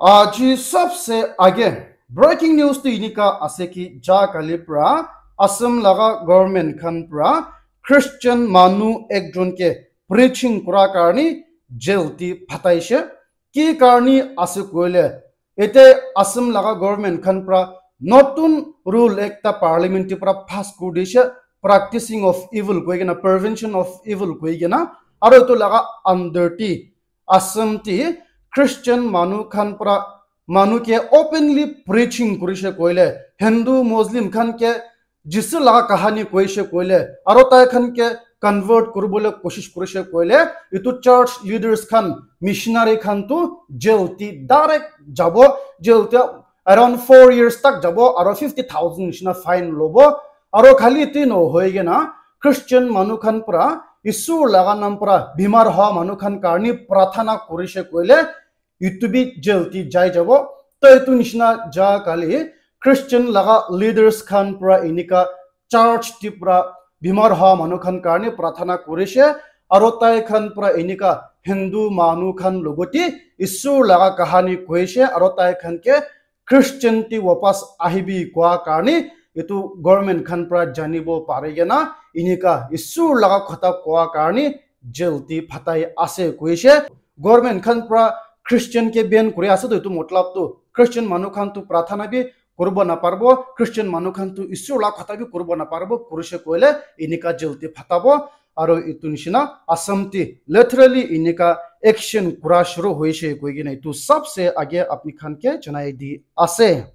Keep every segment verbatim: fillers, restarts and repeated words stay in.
Aji sabse aage breaking news tu inika ase ki ja kali pra Assam laga government khan pra Christian manu ekjon ke preaching kura karni jail ti phataishe. Ki karni ase koile, ete Assam laga government khan pra notun rule ekta parliament ti pra pass kuri dishe, practicing of evil koi kena, prevention of evil koi kena, aro etu laga under ti Assam ti Christian manu khan pra manu ke openly preaching kurishe koile, Hindu Muslim khan ke Jisu laga kahani koishe koile, aro tai khan ke convert kuribole koshish kurishe koile, etu church leaders khan, missionary khan tu jail ti direct jabo, jail ti around four years tak jabo, aro fifty thousand nishina fine lobo, aro khali ti no hoi kena Christian manu khan pra, Isur laga nam pra bimar hoa manu khan karni prathana kurishe koile, etu bi jail ti jai jabo. To etu nishina ja kali Christian laga leaders khan pra inika church ti pra bimar hoa manu khan karni prathana kurishe, aro tai khan pra inika Hindu manu khan logoti Isur laga kahani koishe, aro tai khan ke Christian ti wapas ahibi koa karni, etu government khan pra janibo pari kena, inika Isur laga khota koa karni jail ti phatai ase koishe. Government khan pra Christian ke ban kuri ase, to etu matlab tu Christian manu khan tu prathana bi kuribo naparbo, Christian manu khan tu Isur laga khota bi kuribo naparbo, kurishe koile inika jail ti phatabo. Aro etu nishina Assam ti literally inika action kura shuru hoishe koi kena etu sabse aage apni khan ke janai di ase.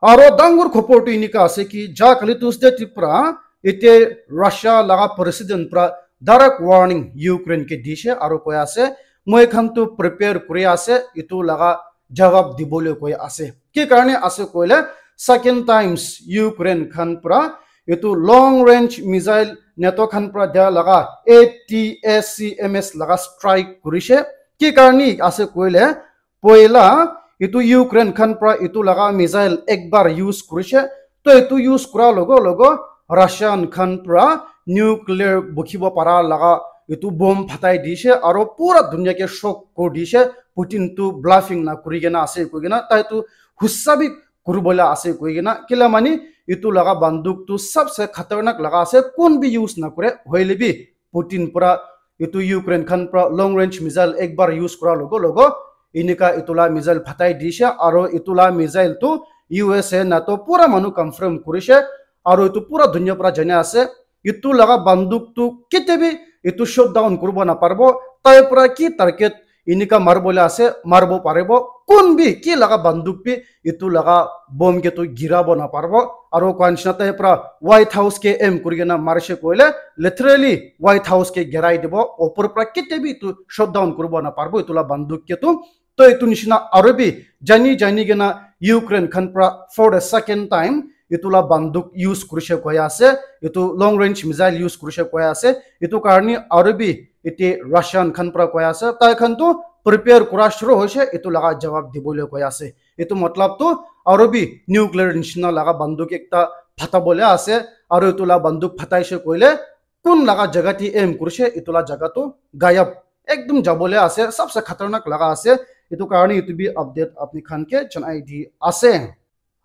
Aro dangor khopor tu inika ase ki ja kali Tuesday ti pra ete Russia laga president pra direct warning Ukraine ke dishe aro koi ase, moi khan tu prepare kuri ase, etu laga jawab dibole koi ase. Ki karne ase koile, second times Ukraine khan pra etu long range missile NATO khan pra dia laga A T A C M S laga strike kurishe. Ki karne ase koile, poila etu Ukraine khan pra etu laga missile ekbar use kurishe. To etu use kura logo logo Russian khan pra nuclear bukhibo para laga etu bomb phatai dishe, aro pura dunia ke shock kuri dishe. Putin tu bluffing na kuri kena ase koi kena, tai tu hussa bi kuribole ase koi kena. Kila mani etu laga banduk tu sabse khatarnak laga ase, kun bi use na kure, hoile bi Putin pura etu Ukraine khan pra long range missile ekbar use kura logo logo inika etu la missile phatai dishe, aro etu la missile tu U S A NATO pura manu confirm kurishe, aro etu pura dunia pra jane ase. Etu laga banduk tu kete bi etu shot down kuribo naparbo, tai pra ki target inika maribole ase, maribo paribo. Kun bi ki laga banduk bi etu laga bomb ke tu girabo naparbo. Aro koa nishina tai pra White House ke aim kuri kena marishe koile, literally White House ke girai dibo. Opor pra kete bi etu shot down kuribo naparbo etu la banduk ke tu. To etu nishina aro bi jani jani kena Ukraine khan pra for the second time etu la banduk use kurishe koi ase, etu long range missile use kurishe koi ase. Etu karne aro bi ete Russian khan pra koi ase, tai khan tu prepare kura shuru hoishe etu laga jawab dibole koi ase. Etu matlab tu aro bi nuclear nishina laga banduk ekta phatabole ase, aro etu la banduk phataishe koile kun laga jaga ti aim kurishe etu la jaga tu gayab ekdum jabole ase, sabse khatarnak laga ase. Etu karne etu bi update apni khan ke janai di ase.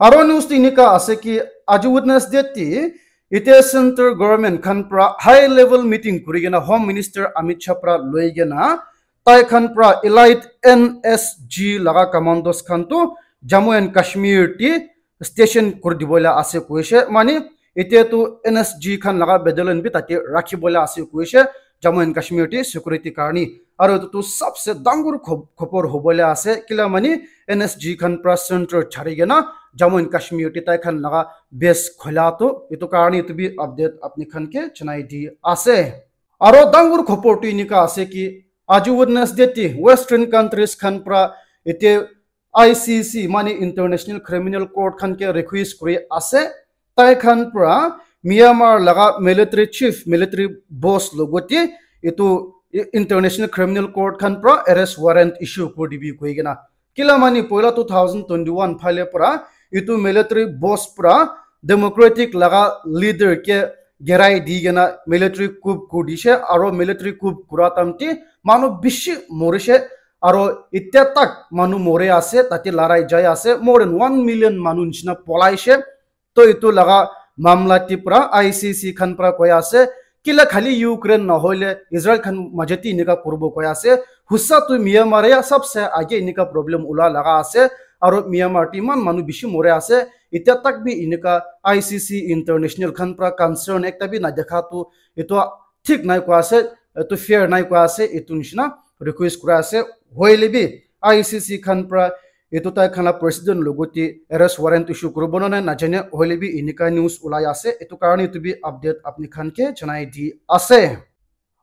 Aro news ti inika ase ki aji Wednesday ti ete central government khan pra high level meeting kuri kena Home Minister Amit Shah pra loi kena tai khan pra elite N S G laga commandos khan tu Jammu and Kashmir ti station kuri dibole ase koishe. Mane ete tu N S G khan laga battalion bi tate rakhi bole ase koishe, Jammu and Kashmir ti security karne. Aro etu tu sabse dangor kho-, khopor hobole ase, kila mane N S G khan pra center chari kena Jammu and Kashmir ti tai khan laga base khola tu. Etu karne etu bi update apni khan ke janai di ase. Aro dangor khopor tu inika ase ki aji Wednesday ti Western countries khan pra ete I C C mane International Criminal Court khan ke request kuri ase, tai khan pra Myanmar laga military chief, military boss logote etu International Criminal Court khan pra arrest warrant issue kuri dibi koi kena. Kila mane poila two thousand twenty-one phale pra etu military boss pra democratic laga leader ke gerai di kena military coup kuri dishe, aro military coup kura time te manu bishi morishe, Aro itya tak manu more ase, tate larai jai ase, more than one million manu nishina polaishe. To itu laga mamla ti pra I C C khan pra koi ase, kila khali Ukraine nahoile Israel khan majeti inika kuribo koi ase. Husa tu Myanmar ya sabse age inika problem ula laga ase. Aro Myanmar ti iman manu bishi more ase. Itya tak bi inika I C C international khan pra concern ekta bi na dekha tu itu thik nai koi ase, itu fair nai koi ase, itu nishina request kura ase. Hoile bi I C C khan pra itu tai khan la president logote arrest warrant issue kuribo na nai najane, hoile bi inika news ulai ase. Itu karone itu bi update apni khan ke janai di ase.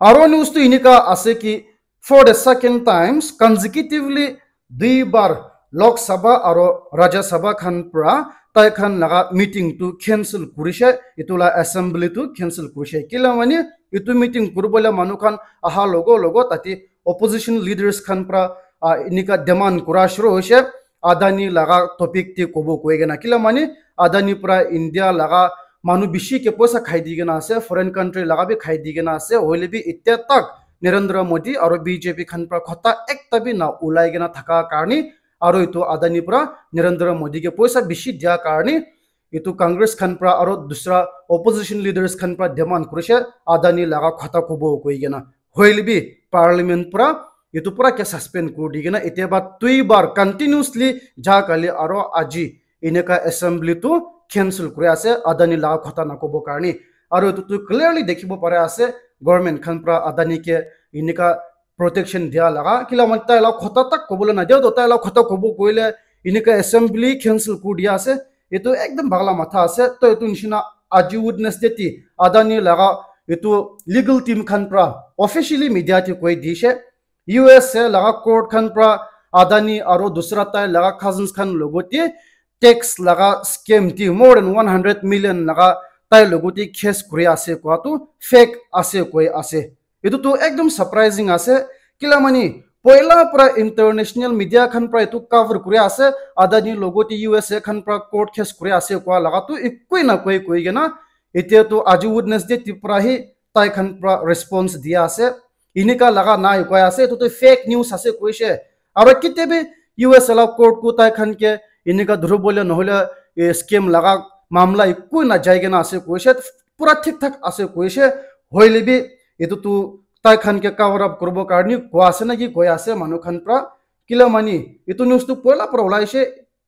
Aro news tu inika ase ki for the second times consecutively dui bar Lok Sabha aro Rajya Sabha khan pra tai khan laga meeting tu cancel kurishe, itu la assembly tu cancel kurishe. Kila mani itu meeting kuribole manu khan aha logo logo tate opposition leaders khan pra, ah, inika demand kura shuru hoishe, Adani laga topic te kobo koi kena. Kila mani Adani pra India laga manu bishi ke poisa khai di kena ase, foreign country laga bi khai di kena ase, hoile bi itya tak Narendra Modi aro B J P khan pra khota ekta bi na ulai kena thaka karne, aro itu Adani pra Narendra Modi ke poisa bishi dia karne, itu Congress khan pra aro dusra opposition leaders khan pra demand kurishe Adani laga khota kobo koi kena. Hoile bi parliament pra itu pura ke suspend kuri di kena, itya ba dui bar continuously ja kali aro aji inika assembly tu cancel kuri ase Adani laga khota nakobo karne. Aro itu tu clearly dikhibo pare ase government khan pra Adani ke inika protection dia laga, kila man tai la khota tak kobole na dia to, tai la khota kobo koile inika assembly cancel kuri dia ase. Itu ekdam bagla matha ase. To itu nishina aji Wednesday ti Adani laga itu legal team khan pra officially media te koi dishe, U S A laga court khan pra Adani aro dusra tai laga cousins khan logote tax laga scam ti more than one hundred million laga tai logote case kuri ase koa tu fake ase koi ase. Itu tu ekdam surprising ase. Kila mani poila pra international media khan pra itu cover kuri ase, Adani logote U S A khan pra court case kuri ase koa laga tu ekoi na koi koi kena. Itya tu aji Wednesday ti pra hi tai khan pra response dia ase. Inika laga nai koi ase, itu tu fake news ase koishe. Aro kite bi U S A la court ku tai khan ke inika dhuribole nohole, eh, scam laga mamla ekoi na jai kena ase koishe. Pura thik thak ase koishe. Hoile bi itu tu tai khan ke cover up kuribo karne koi ase na ki koi ase manu khan pra. Kila mani itu news tu poila pra ulaishe,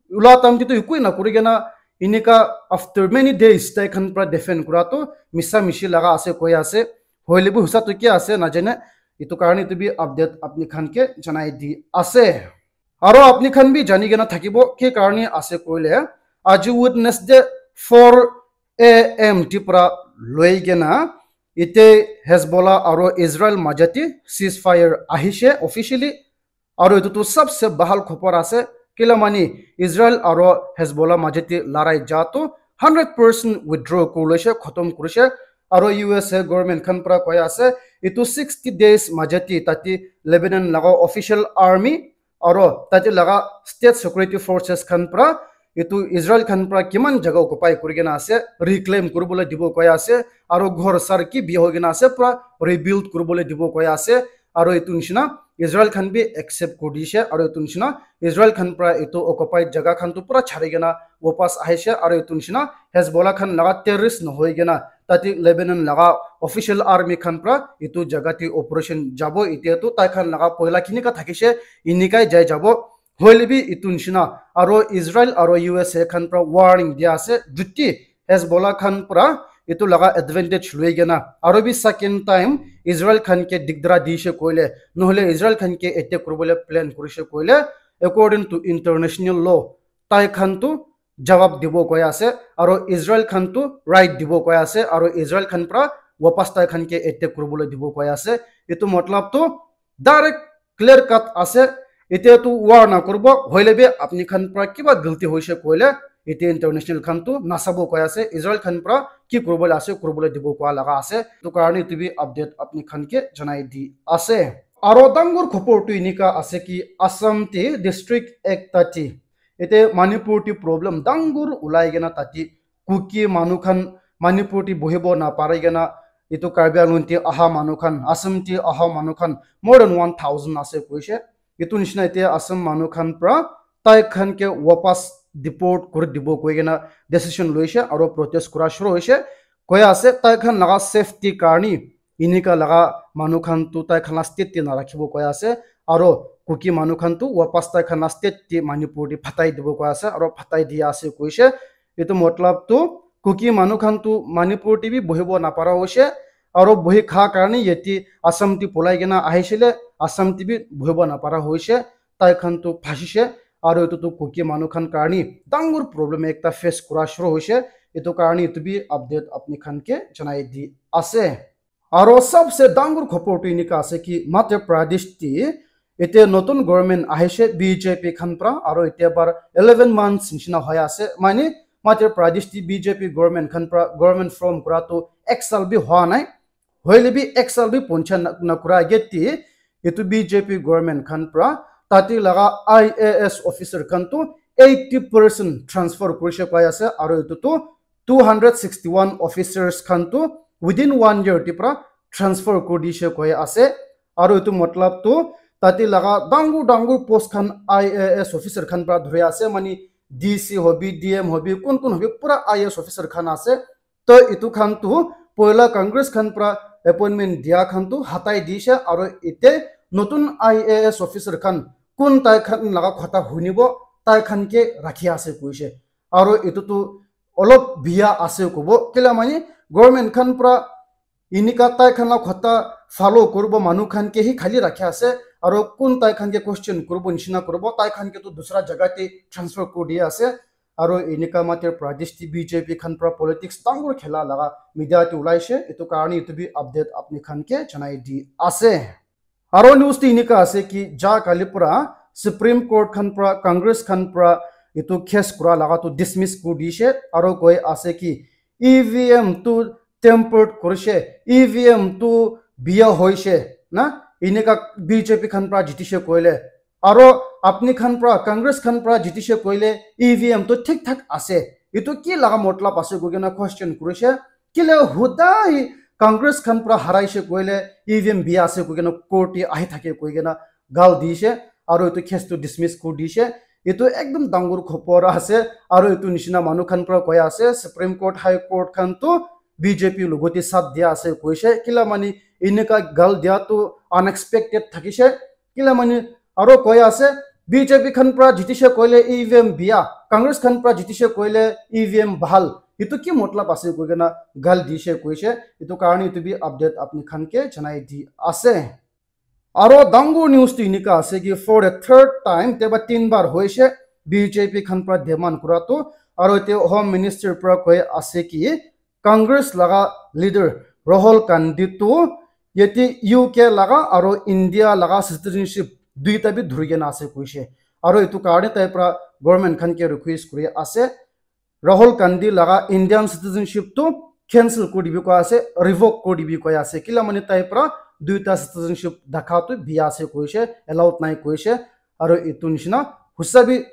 ula time te tu ekoi na kuri kena inika after many days tai khan pra defend kura tu misa mishi laga ase koi ase. Hoile bi husa tu ki ase najane, itu karne itu bi update apni khan ke janai di ase. Aro apni khan bi jani kena thakibo ki karne ase koile, aji Wednesday four A M ti pra loi kena ite Hezbollah aro Israel majati ceasefire ahishe officially. Aro itu tu sabse bahal khobor ase, kila mani Israel aro Hezbollah majati larai ja tu hundred percent withdraw kuriloishe, khotom kurishe. Aro U S A government khan pra koi ase, itu sixty days majati tate Lebanon laga official army aro tate laga state security forces khan pra itu Israel khan pra kiman jaga occupy kuri kena ase, reclaim kuribole dibo koi ase, aro ghor sar ki bi hoi kena ase, pura rebuild kuribole dibo koi ase, aro itu nishina Israel khan bi accept kuri dishe, aro itu nishina Israel khan pra itu occupied jaga khan tu pura chari kena wapas ahishe, aro itu nishina Hezbollah khan laga terrorist nohoi kena tate Lebanon laga official army khan pra itu jaga te operation jabo, itya tu tai khan laga poila kinika thakishe, inikai jai jabo. Hoile bi itu nishina aro Israel aro U S A khan pra warning dia ase, juti Hezbollah khan pra itu laga advantage loi kena, aro bi second time Israel khan ke digdara dishe koile, nohole Israel khan ke attack kuribole plan kurishe koile, according to international law, tai khan tu jawab dibo koi ase, aro Israel khan tu right dibo koi ase, aro Israel khan pra wapas tai khan ke attack kuribole dibo koi ase. Itu matlab tu direct clear cut ase. Itya tu war na kuribo, hoile bi apni khan pra kiba galti hoishe koile, itya international khan tu nasabo koi ase, Israel khan pra ki kuribole ase, kuribole dibo koa laga ase. Itu karne itu bi update apni khan ke janai di ase. Aro dangor khobor tu inika ase ki Assam te district ekta te ite Manipur te problem dangor ulai kena tate Kuki manu khan Manipur te bohibo na pari kena itu Karbi Anglong te aha manu khan, Assam te aha manu khan more than one thousand ase koishe. Etu nishina etiya Assam manu khan pra tai khan ke wapas deport kuri dibo koi kena decision loise aro protest kura shuru hoise. Koi ase tai khan laga safety karni enika laga manu khan tu tai khan la state te narakhibo koi ase, aro Kuki manu khan tu wapas tai khan la state te Manipur te phatai dibo koi ase aro phatai dia ase koise. Etu matlab tu Kuki manu khan tu Manipur te bi bohibo napara hoise, aro bohi kha karni yate Assam te polai kena ahishile Assam te bi bohibo napara hoise, tai khan tu phasise, aro etu tu Kuki manu khan karni dangor problem ekta face kura shuru hoise. Etu karni etu bi update apni khan ke janai di ase. Aro sabse dangor khobor tu enika ase ki Madhya Pradesh te ete notun government ahise B J P khan pra, aro ete bar eleven months nishina hoi ase. Mane Madhya Pradesh te B J P government khan pra government form kura tu ek sal bi hoa nai. Hoile bi ek sal bi poncha na, na kura age te etu B J P government khan pra tate laga I A S officer khan tu eighty percent transfer kurise koi ase, aro etu tu two hundred sixty-one officers khan tu within one year te pra transfer kuri dishe koi ase. Aro etu matlab tu tate laga dangor dangor post khan I A S officer khan pra dhuri ase, mane D C hobi, D M hobi, kun kun hobi, pura I A S officer khan ase. To etu khan tu poila Congress khan pra appointment dia khan tu hatai dishe, aro ete notun I A S officer khan kun tai khan laga khota hunibo tai khan ke rakhi ase koise. Aro etu tu olop biya ase kobo, kila mane government khan pra enika tai khan la khota follow kuribo manu khan ke hi khali rakhi ase, aro kun tai khan ke question kuribo nishina kuribo tai khan ke tu dusra jaga te transfer kuri dia ase. Aro enika Madhya Pradesh te B J P khan pra politics dangor khela laga media te ulaise, etu karni etu bi update apni khan ke janai di ase. Aro news te enika ase ki ja kali pra Supreme Court khan pra Congress khan pra etu case kura laga tu dismiss kuri dishe, aro koi ase ki E V M tu tampered kurise, E V M tu biya hoise na, enika B J P khan pra jitishe koile, aro apni khan pra Congress khan pra jitishe koile E V M tu thik thak ase. Etu ki laga matlab ase koi kena question kurise. Kile hudai Congress khan pra haraise koile E V M biya ase koi kena court te ahi thake koi kena gal dishe, aro etu case tu dismiss kuri dishe. Etu ekdom dangor khobor ase, aro etu nishina manu khan pra koi ase Supreme Court, High Court khan tu B J P logote sat dia ase koise, kila mane enika gal dia tu unexpected thakise, kila mane aro koi ase B J P khan pra jitishe koile E V M biya, Congress khan pra jitishe koile E V M bhal. Etu ki matlab ase koi kena gal dishe koise. Etu karni etu bi update apni khan ke janai di ase. Aro dangor news tu enika ase ki for the third time, teba tin bar hoise B J P khan pra demand kura tu, aro ete Home Minister pra koi ase ki Congress laga leader Rahul Gandhi tu yate U K laga aro India laga citizenship duita bi dhuri kena ase koise. Aro etu karne tai pra government khan ke request kuri ase Rahul Gandhi laga Indian citizenship tu cancel kuri dibi koi ase, revoke kuri dibi koi ase. Kila mane tai pra duita citizenship dakha tu biya ase koise, allowed nai koise. Aro etu nishina husa bi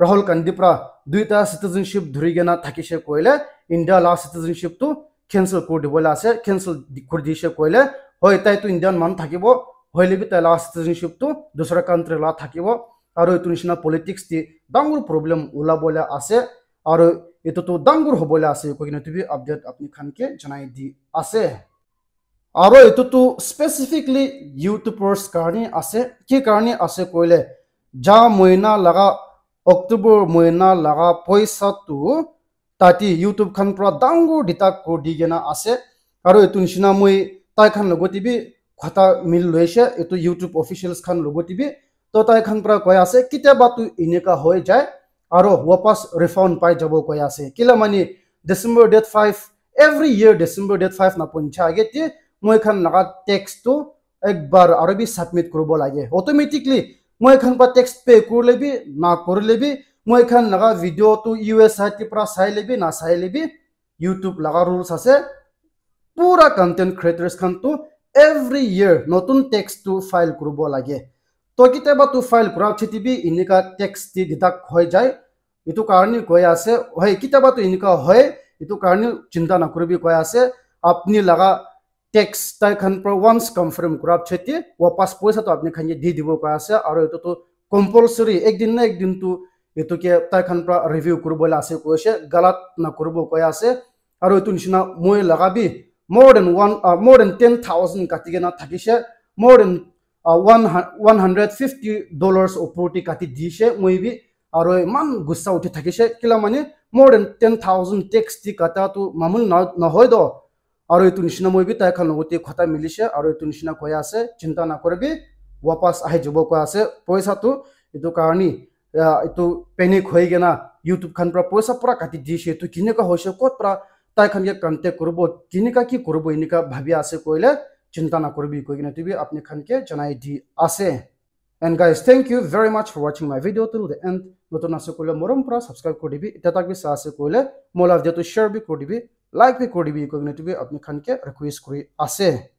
Rahul Gandhi pra duita citizenship dhuri kena thakise koile India la citizenship tu cancel kuri dibole ase, cancel di-, kuri dishe koile, hoi, tai tu Indian manu thakibo, hoile bi tai la citizenship tu dusra country la thakibo, aro etu nishina politics te dangor problem ulabole ase, aro etu tu dangor hobole ase, koi kena etu bi update apni khan ke janai di ase. Aro etu tu specifically YouTubers karni ase, ki karni ase koile, ja moina laga, October moina laga poisa tu tate YouTube khan pra dangor deduct kuri di kena ase. Aro etu nishina moi tai khan logote bi khota mil loise, etu YouTube officials khan logote bi. To tai khan pra koi ase, kitiaba tu enika hoi jai, aro wapas refund pai jabo koi ase. Kila mane December date five, every year December date five na poncha age te moi khan laga tax tu ek bar aro bi submit kuribo lage. Automatically moi khan pa tax pay kurile bi na kurile bi, moi khan laga video tu U S A ti pra saile bi na saile bi, YouTube laga rules ase. Pura content creators khan tu every year notun tax tu file kuribo lage. To kitiaba tu file kura chiti bi enika tax ti deduct hoi jai. Etu karni koi ase, hoi, kitiaba tu enika hoi, etu karni chinta na kuribi koi ase. Apni laga tax tai khan pra once confirm kura pichete wapas poisa tu apni khan ke di dibo koi ase, aru etu tu compulsory ek din na ek din tu etu ke tai khan pra review kuribo la ase koise, galat na kuribo koi ase. Aru etu nishina moi laga bi more than one, uh, more than ten thousand kati kena thakishe, more than uh, one, one hundred fifty dollars opor te kati dishe moi bi. Aru iman gussa uthi thakishe, kila mane more than ten thousand tax di kata tu mamul na, nahoi do. Aru etu nishina moi bi tai khan logote khota milishe, aru etu nishina koi ase, chinta na koribi, wapas ahi jabo koi ase poisa tu. Etu karni, uh, etu panic hoi kena YouTube khan pra poisa pura kati dishe, tu kineka hoise, kot pra tai khan ke contact kuribo, kineka ki kuribo, enika bhabi ase koile chinta na koribi koi kena tu bi apni khan ke janai di ase. And guys, thank you very much for watching my video till the end. Notun ase koile morom pura subscribe kori dibi, eta tak bi sa ase koile mola video tu share bi kori dibi, like bi kori dibi koi kena tu bi apni khan ke request kori ase.